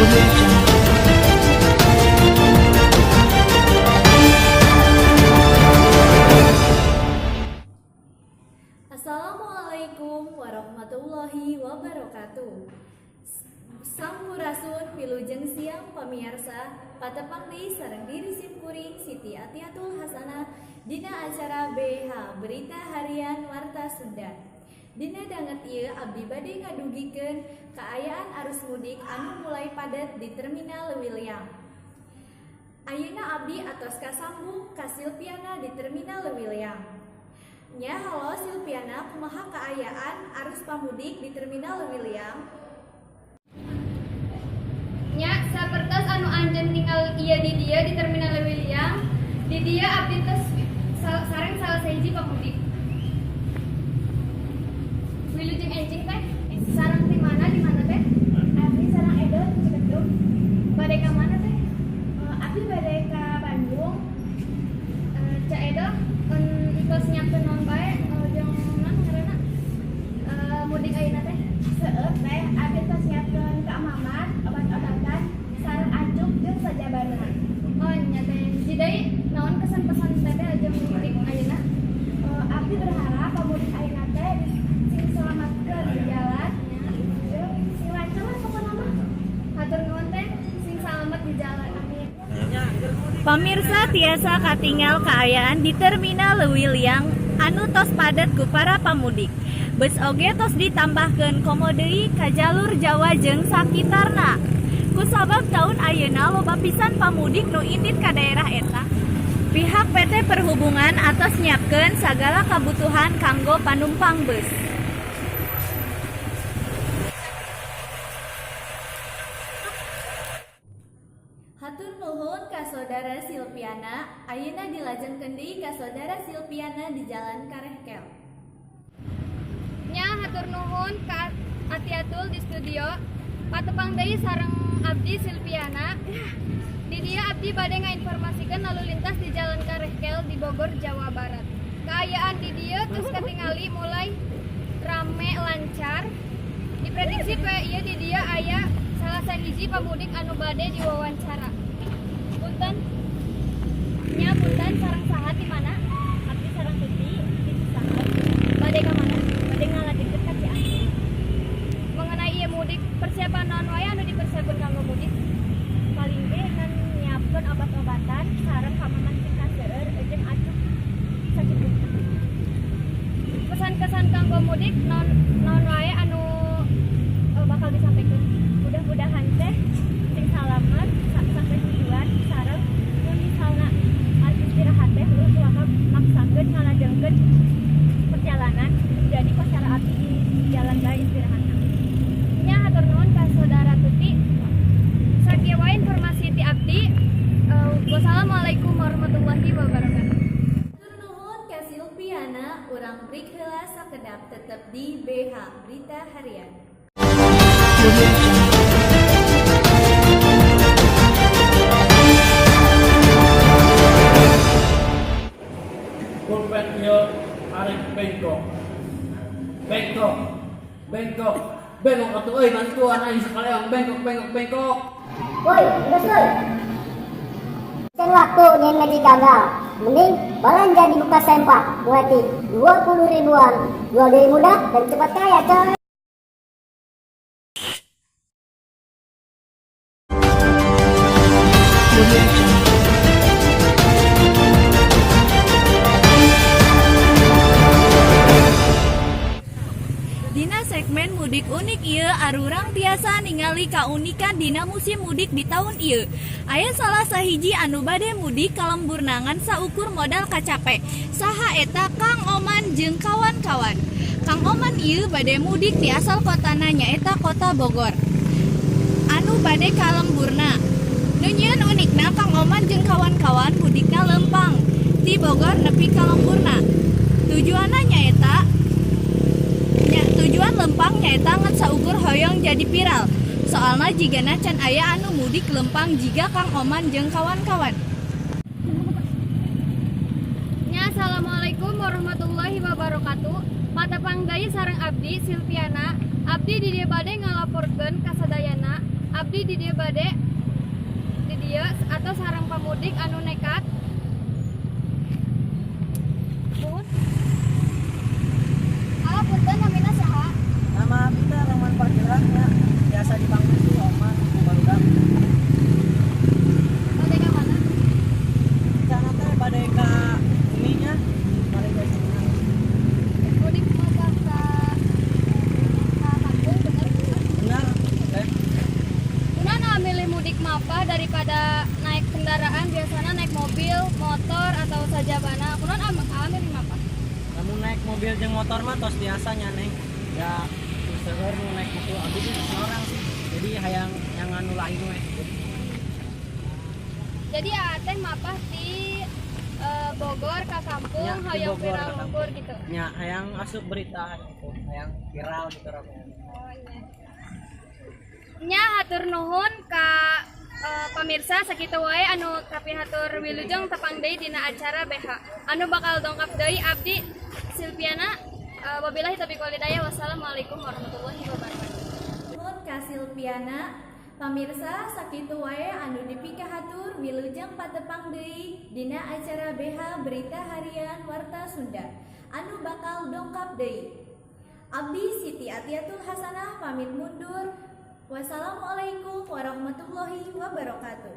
Audio Jungle. Assalamualaikum warahmatullahi wabarakatuh. Sampurasun, wilujeng siang pemirsa, patepang deui sareng diri sim kuring Siti Atiatul Hasanah dina acara BH Berita Harian Warta Sunda. Dina danget ieu abdi bade ngadugikeun kaayaan arus mudik anu mulai padat di Terminal Leuwiliang. Ayeuna abdi atos kasambung ka Silviana di Terminal Leuwiliang. Nya, halo Silviana, kumaha kaayaan arus pamudik di Terminal Leuwiliang? Nya, sapertos anu anjeun ningal ieu di dieu di Terminal Leuwiliang, di dieu abdi tos sareng salah sahiji pamudik. Wilujeng enjing, Teh. Sareng ti mana, di mana, Teh? Abdi sareng Edo di Cikedung. Bade ka mana, Teh? Abdi bade ka Bandung. Ceu Edo, entos nyiapkeun naon bae jeung naon ngaranna? Mudik ayeuna, Teh? Seueur, Teh, abdi tos nyiapkeun ka mamat, obat-obatan, sareng acuk jeung sajabana. Oh nya, Teh. Hiji deui, naon kesan pesan Teteh jeung mudik ayeuna? Abdi berharap pemudik ayeuna teh sing selamatkeun di jalan jeung sing lancar lah pokona mah. Hatur nuhun, Teh, sing salamet di jalan. Amin. Pamirsa, tiasa katingal kaayaan di Terminal Leuwiliang anu tos padat ku para pamudik. Bus oge tos ditambahkeun komo deui ka jalur Jawa jeung sakitarna. Kusabab taun ayeuna loba pisan pamudik nu indit ka daerah eta, pihak PT Perhubungan atos nyiapkeun sagala kabutuhan kanggo panumpang bus. Hatur nuhun ka Saudara Silviana, ayeuna dilajengkeun deui ka Saudara Silviana di Jalan Karehkel. Nya, hatur nuhun ka Atiatul di studio. Patepang deui sareng abdi Silviana. Di dieu abdi bade ngainformasikeun lalu lintas di Jalan Karehkel di Bogor, Jawa Barat. Kaayaan di dieu terus katingali mulai rame lancar. Diprediksi poe ieu di dieu aya salah sahiji pamudik anu bade diwawancara. Punten. Nya, punten, sareng saha, di mana? Abdi sareng Tuti di Cisahan. Bade ka mana? Bade ngalajengkeun ka Cianjur. Mengenai ieu mudik, persiapan naon wae anu dipersiapkeun kanggo mudik? Paling ge ngan nyiapkeun obat-obatan sareng kamaman sing kaseueur jeung acuk sacukupna. Pesan-kesan kanggo mudik naon naon wae anu bakal disampaikan? Mudah-mudahan teh sing salamet sampai tujuan, sareng mun misalna arep istirahat teh ulah waka maksakeun ngalajengkeun perjalanan, jadi koscara abdi di jalan bae istirahatna. Nya, hatur nuhun ka Saudara Tuti. Sakieu wae informasi ti abdi. Wassalamualaikum warahmatullahi wabarakatuh. Hatur nuhun ka Silviana, urang break heula sakedap, tetep di BH Berita Harian. Audio Jungle. Pulpen ieu arek bengkok. Bengkok. Bengkok. Bengkok atuh euy, bantuan aing sakalian, bengkok, bengkok, bengkok. Woi, geus euy. Can waktu nyen ngaji gagal. Mending belanja di Buka Sempak mulai di 20 ribuan. Jual diri mudah dan cepat kaya, coy. Audio Jungle. Dina segmen mudik unik ieu arurang tiasa ningali kaunikan dina musim mudik di tahun ieu. Aya salah sahiji anu bade mudik ka lemburna ngan saukur modal kacape. Saha eta? Kang Oman jeung kawan-kawan. Kang Oman ieu bade mudik di asal kotana, nyaeta Kota Bogor, anu bade ka lemburna. Nu nyieun unikna, Kang Oman jeung kawan-kawan mudikna lempang ti Bogor nepi ka lemburna. Tujuanna nyaeta nya, tujuan lempang nyaeta ngan saukur hoyong jadi viral. Soalna jigana can aya anu mudik lempang jiga Kang Oman jeung kawan-kawan. Nya, assalamualaikum warahmatullahi wabarakatuh. Patepang deui sareng abdi Silviana. Abdi di dieu bade ngalaporkeun kasadayana. Abdi Abdi di dieu bade di dieu atau sareng pamudik anu nekat. Nuhun. Ah, punten, namina saha? Nama kita Roman Pageran ya, biasa dipanggil tuh Oman barudak. Bade ka mana? Rencana teh bade ka ininya, bade ka sana. Mudik mau ka kampung, bener? Benar teh. Kunaon milih mudik mapah daripada naik kendaraan, biasanya naik mobil, motor atau sajabana? Kunaon milih mapah? Lamun naik mobil jeung motor mah tos biasanya, neng, ya seueur nu naik itu. Abdi ge seorang sih, jadi hayang yang anu lain we. Jadi aa teh mapah di Bogor ke kampung, Ya, di hayang Bogor viral ke kampung. Bogor gitu. Nya, hayang asup berita gitu, hayang viral gitu rame. Oh iya. Nya, hatur nuhun ka pamirsa, sakitu wae anu kapihatur. Wilujeng tepang deui dina acara BH anu bakal dongkap deui. Abdi Silviana, wabillahi taufiq walhidayah, wassalamualaikum warahmatullahi wabarakatuh. Nuhun ka Silviana. Pamirsa, sakitu wae anu dipikahatur. Wilujeng patepang deui dina acara BH Berita Harian Warta Sunda anu bakal dongkap deui. Abdi Siti Atiatul Hasanah pamit mundur. Wassalamualaikum warahmatullahi wabarakatuh.